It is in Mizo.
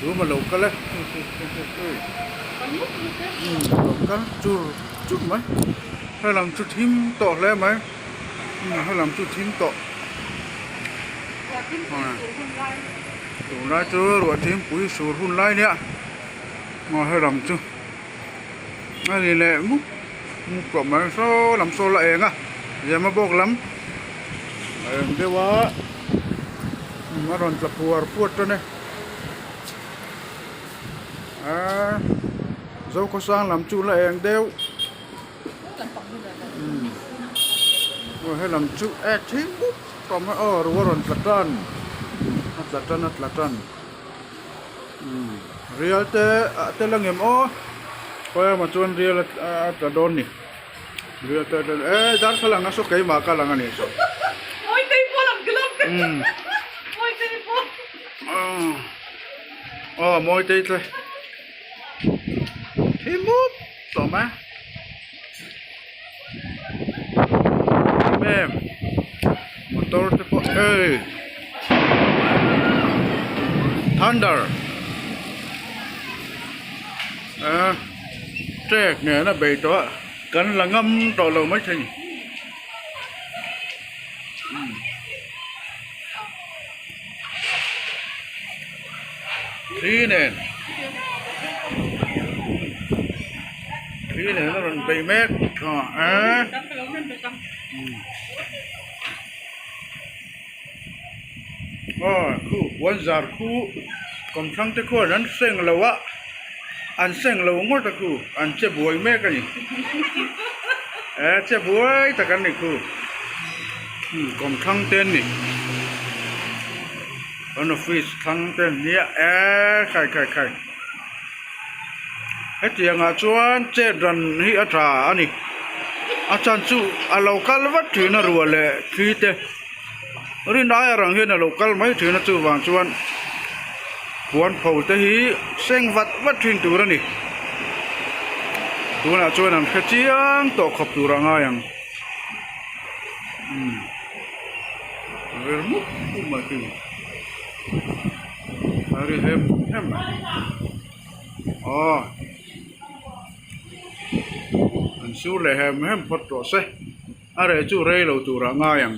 Chhum a lo kal e. Lo kal chur chur mai. He lam chu thim tawh hle mai. He lam chu thim tawh. Tunlai chu ruah thingpui sur hun lai nia. Aw he lam chu a ni leh mup mup tawh mai saw lam saw la eng a zema bawk lam a eng deuh a a rawn tla puar puar tan e aaa zokhawsang lam chu la eng deuh umm aw he lam chu e thim mup tawh mai aw ruah a rawn tla tan a tla tan a tla tan. Umm rial te ah te la ngem aw khawi emaw chuan rial a tla dawn ni rial te a tla e darthlalang a saw keimah ka lang a nih saw umm aw mawitei te hi mup tawh mai em em motor te pawh ei thunder ah trek nen a bei tawh a kan la ngam tawh lo maithei a ni Thli nen thli nen a rawn bei mek a aw khu puan zar khu kawmthlang te khuan an seng lo a an seng lo ngawt a khu an che buai mek a ni e che buai tak an ni khu kawmthlang te an ni. Kan office thlang te an nia e khai khai khai hetiang ah chuan chet ran hi a tha a ni a chan chu a lo kal vat thin a ruah leh thli te rin aia rang hian a lo kal mai thin a chuvang chuan puan pho te hi seng vat vat thin tur a ni tunah chuan an hre chiang tawh khawp tur a ngai ang. Umm ver mup mup mai khi a ri hem hem mai aw an sur leh hem hem phawt tawh se a reh chu rei lo turah ngai ang.